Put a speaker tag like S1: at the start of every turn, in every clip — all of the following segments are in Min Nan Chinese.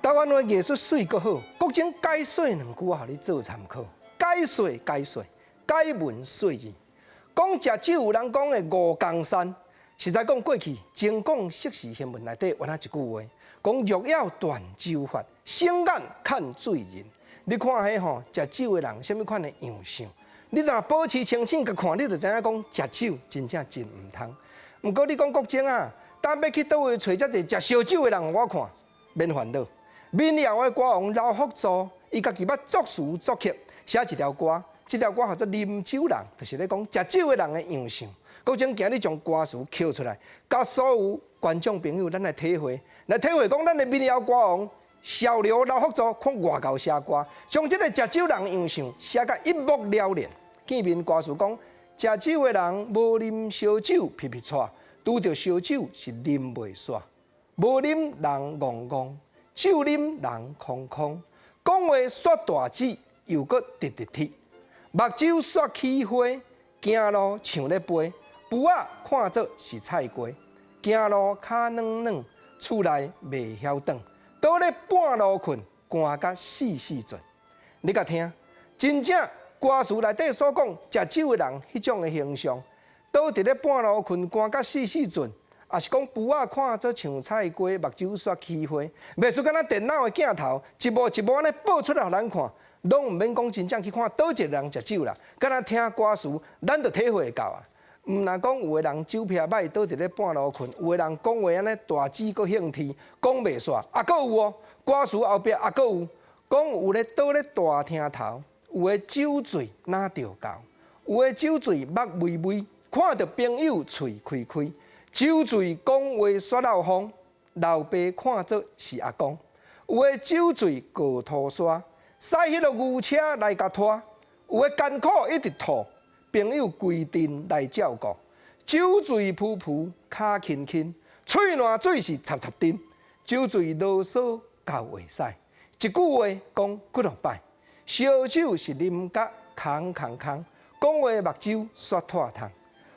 S1: 台灣話藝術媠閣好，國珍解說兩句仔，予你做參考。解說解說，解文說字。講食酒有人講的五江山，實在講過去精講釋時新聞內底原來一句話，講若要斷酒法，省眼看醉人。你看彼吼食酒的人，啥物款的樣相？你若保持清醒，佮看，你就知影講食酒真正真毋通。毋過你講國珍啊，當欲去佗位揣遮濟食燒酒的人，予我看，免煩惱。民謠的歌王劉福助，伊家己捌作詞作曲，寫一條歌，這條歌號做《啉酒人》，就是咧講食酒的人的樣相。國珍今日將歌詞抾出來，佮所有觀眾朋友，咱來體會，來體會講咱的民謠歌王小劉劉福助，看偌𠢕寫歌，將這個食酒人樣相寫甲一目了然。見面歌詞講，食酒的人無啉燒酒皮皮掣，拄著燒酒是啉袂煞，無啉人戇戇。酒啉人空空，講話煞大舌，又閣直直鐵，目睭煞起花，行路像咧飛，櫥仔看做是菜雞，行路跤軟軟，厝內袂曉轉，倒咧半路睏，寒甲四四陣。你共聽，真正歌詞內底所講食酒的人彼種的形象，倒佇咧半路睏，寒甲四四陣。也是講櫥仔看做像菜雞，目睭煞起花，袂輸敢若電腦的鏡頭，一幕一幕按呢播出來予咱看，攏毋免講真正去看佗一個人食酒啦，敢若聽歌詞，咱就體會會到啊。毋若講有的人酒癖䆀，倒佇咧半路睏；有的人講話按呢大舌閣興天，講袂煞。啊，閣有哦，歌詞後壁啊閣有講有咧倒咧大廳頭，有的酒醉若著猴，有的酒醉目微微，看著朋友喙開開。酒醉講話煞漏風，老爸看做是阿公。有的酒醉過塗沙，駛彼个牛車來共拖。有的艱苦一直吐，朋友規陣來照顧。酒醉噗噗，跤輕輕，喙瀾水是插插甜。酒醉囉嗦夠會使，一句話講幾落擺。燒酒是啉甲空空空，講話目睭煞脫窗。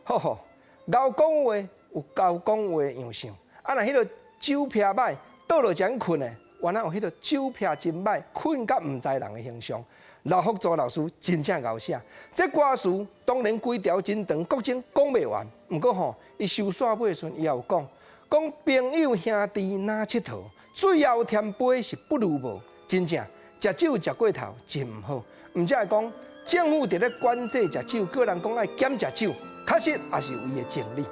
S1: 好好，𠢕講話。有𠢕講話樣相，啊！若彼个酒癖䆀，倒落遮睏的，原來有彼个酒癖真䆀，睏甲毋知人的形象。劉福助老師真正𠢕寫，這歌詞當然規條真長，國珍講袂完。毋過吼，伊收煞尾的時陣，伊也有講，講朋友兄弟若𨑨迌，最後添杯是不如無。真正食酒食過頭真毋好。毋才會講政府佇咧管制食酒，叫人講愛減食酒，確實也是有伊的情理。